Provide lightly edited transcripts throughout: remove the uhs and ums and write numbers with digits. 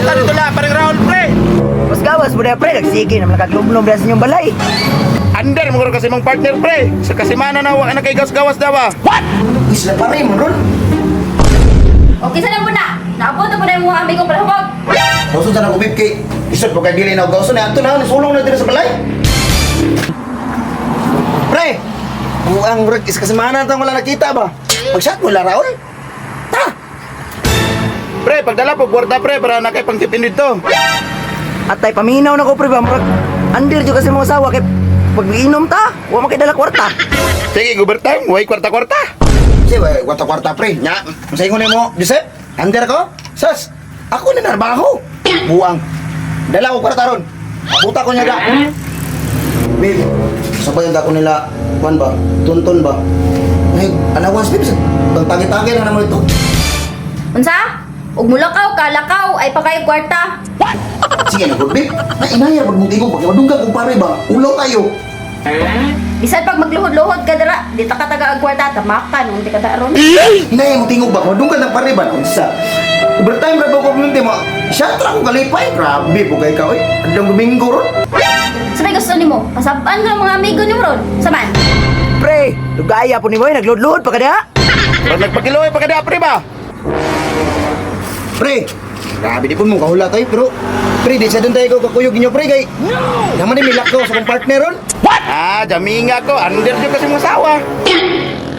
Magshata dito la, parang Raul, pre. Mas gawas mo na, pre, nagsige naman nakaglumlum na sa inyong balay. Under mo kasi mong partner, pre. Sa kasimana na wa na kay gawas-gawas daw ah. What? Isla pa rin mo ron. Okay sa lang po na. Naabot na po na yung mga amigo palahubog. Kauson sa nagubib kay isod po kay dili na kauson na ato na sulong na diri sa balay. Pre, buang murag is kasimana tang wala nakita ba? Pag-shot mo la Raul. Ta. Pre, pagdala po kwarta, pre, para na kay pangtipin dito. Atay paminaw na ko, pre ba, murag under jud kasi mga asawa kay pag inom ta, wa man kay dala kwarta. Sige, overtime, way kwarta-kwarta. Sige, wa kwarta kwarta, pre. Nya, sa ingon nimo, Joseph, under ko. Sus, ako na narbaho. Buang. Dala ko kwarta ron. Abuta ko niya da. Babe, sabay ang dako nila, kuan ba? Tunton ba? Ay, allowance, babe, tagi-tagi na naman ito. Unsa? Ug mulakaw ka, lakaw ay pa kayo kwarta. Sige na, good, babe. Na inaya pag mong tingog, pag madungga kung pare ba, ulaw tayo. Bisan pag magluhod-luhod ka dira, di ta ka taga ang kwarta, tamakan unti ka ta ron. Inaya mo tingog ba, madungga ng pare ba, unsa. Overtime ra ba ko munti mo? Siya tra ko kalipay, grabe po kay ka oy. Adlong Domingo ron. Sabay gusto nimo, pasab-an ka ng mga amigo nimo ron. Saman. Pre, lugaya po ni mo, nagludlud pa ka diha. Pag nagpakiloy pa kada, pre ba? Pre, grabe di po mong kahula tayo, pero pre, di sa doon tayo ko kakuyog inyo, pre, kay No! Naman ni milak ko sa kong partner ron. What? Ah, jaminga ko. Under jud kasi mong sawa.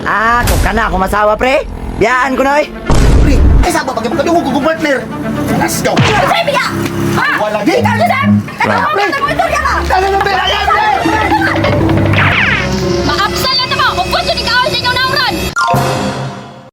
Ah, kung kana ako masawa, pre. Biyaan ko na oy. Pre, ay saba pag makadungog ko kong partner. Let's go. Unsay biya? Ha? Wala, di. Ikaw, Joseph! Katawag ka mo istorya ka. Ano na, pre? Ayan, pre!